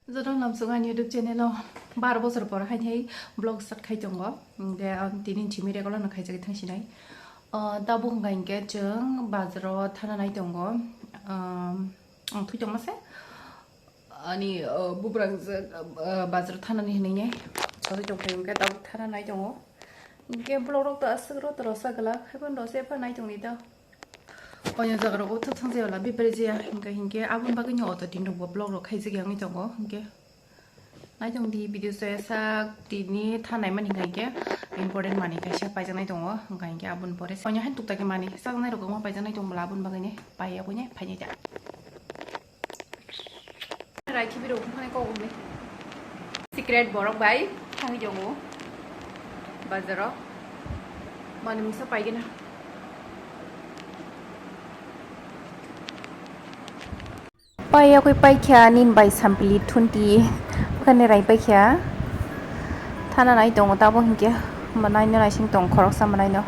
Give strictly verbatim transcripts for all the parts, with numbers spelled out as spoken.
Joto lamsok ani YouTube channel o bar bosor por hai hai vlog start khai tongo. Hingke ang tini chimi regular no khaijak thangsinai. Ah, tabuk hingka hingke chwng bazaro thana nai tongo. Ah, ang thui tongma se. Ani, ah, bubrang se, ah, bazaro thana ni hinui nai. Choli tong khai hingke tabuk thana nai tongo. Hingke vlog rok to aswk ro to rosa glak. Hai phano rose pha nai tong ni da. Oya jaga rogo thok thang jaya la bibere jaya hingka hingke aboni bagwi ni auto tin rok bo vlog rok khaijak ya wngwi tongo hingke. Naitong di video soya sak tini thanai mani hingka hingke important mani kaisa paijak nai tongo hingka hingke aboni pore oya hai tukta ke mani sak nai rok ma paijak nai tong bwla aboni bagwi ni pai ya boni phai nai da. Rai khibi rok phane kok umle. Secret borok bai thangwi tongo bazaro. Mani mungsa paigena. Pai yakui paikha nin bai sampili thunti. Bukhani rai paikha. Thana nai tongo tabo hinkhe. Manai no naising tong khoroksa manai no.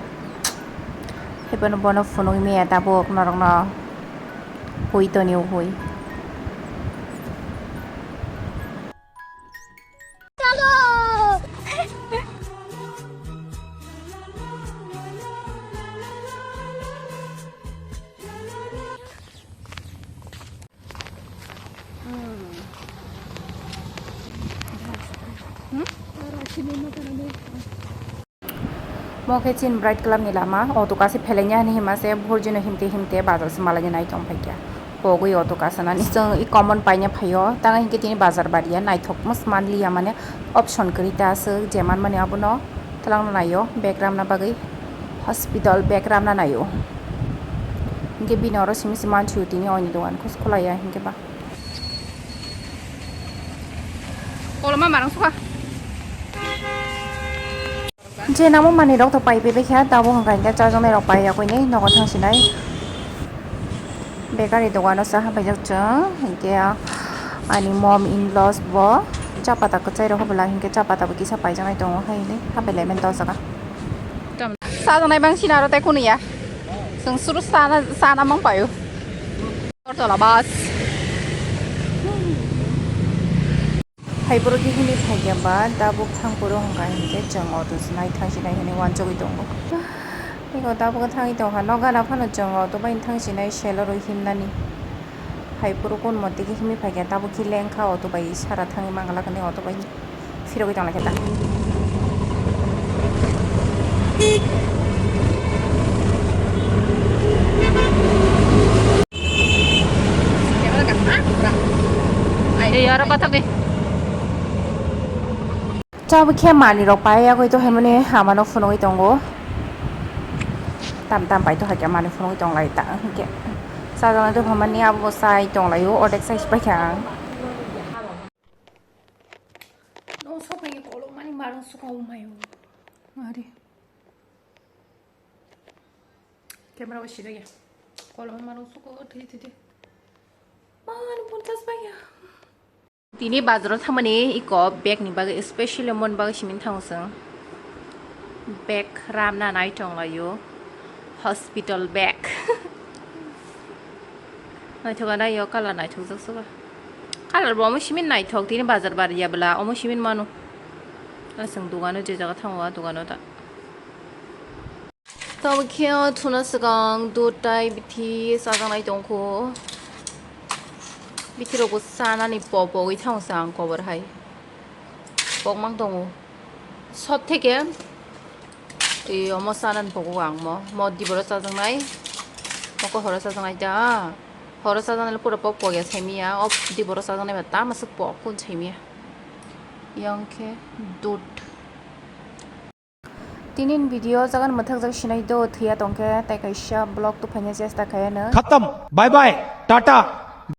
Haiphano bono phunuk maya tabuk norokno hui toni hui. Mo khe chini Bright Club ni lama, auto kasa phelaini hani hima se bhorjino himte himte bazar se malaini nai tong phaikha. Pogwi auto kasa nani chwng i common paina phaio, tang hinkhe tini bazar baria naithok mas manliya mane option kwrwi ta aswk je manmani abono twlangna naio bag ramna bagwi hospital bag ramna naio. Hinkhe bini oro simi se manthio tini oini dogan khus khulaiya hinkhe ba. Koloma marang sukha. Je namo manwi rok to pai pai kha, tabuk hwnka hwnkhe chajaknai rok pai yakui ni nogo thang sinai. Bakery dogano cha hapai jak chwng, hinkhe ani mom in laws bo cha pata kwchai rok hapai la hinkhe cha pata bo kisa paijaknai tongo, haini hapai lai mani o jaga. Chajaknai bang sina aro tei kunu ya, chwng suru sana sana mang paio. Agartala bus. Hai borok khe himwi phaikha ba tabuk thang phuru hwnka hinkhe chwng auto se nai thang sinai hinwi uansugwi tongo. Eko tabuk thangwi tongkha nok gana phano chwng auto bai thang sinai selo rwi himnani. Hai phuru kun mote khe himwi phaikha tabuk khe lengkha auto bai sara thangwi manglak hinwi auto bai phirogwi tonglaikha ta. Ei, aro kothok di. Tabuk khe manwi rok pai yagwi to hwnmani amano phunugwi tongo. Tam tam pai to hakhe manwi phunugwi tonglai ta hinkhe. Chajaknai to hwnmani abo chai tonglaio, ordek chai se paikha ang. No, sok pai kolok mani marung suka umayo. Ari. Camera o sida ya. Kolok mani marung suka o thidi thidi. Mani ponchas pai ya. Tini bazaro thangmani iko bag ni bagwi specially mon bagwi simin thango chwng. Bag ramna nai tonglaio. Hospital bag. Naithok anai yo colour naithok jak soba. Colour bo omo simin naithok tini bazar bar ya bwla omo simin mano. Aswng dogano je jaga thango a dogano ta. Tamo khe thuna swkang dud tai bithi chajaknai tongkho. Bithi rokbo chanani pok pogwi thango chwng kobor hai. Pok mang tongo. Sob theke twi omo chanani pogo ang mo, mo diboro chajaknai, mokol horo chajaknai ta, horo chajaknai le pura pok pok ya saimiya, o diboro chajaknai ba tama se pok kun saimiya, yang khe dud. Tini ni video jagan mwthakjak sinai do thwiya tongkhe tai kaisa vlog tuphaina chesta khaiyano. खत्म, bye bye, Tata.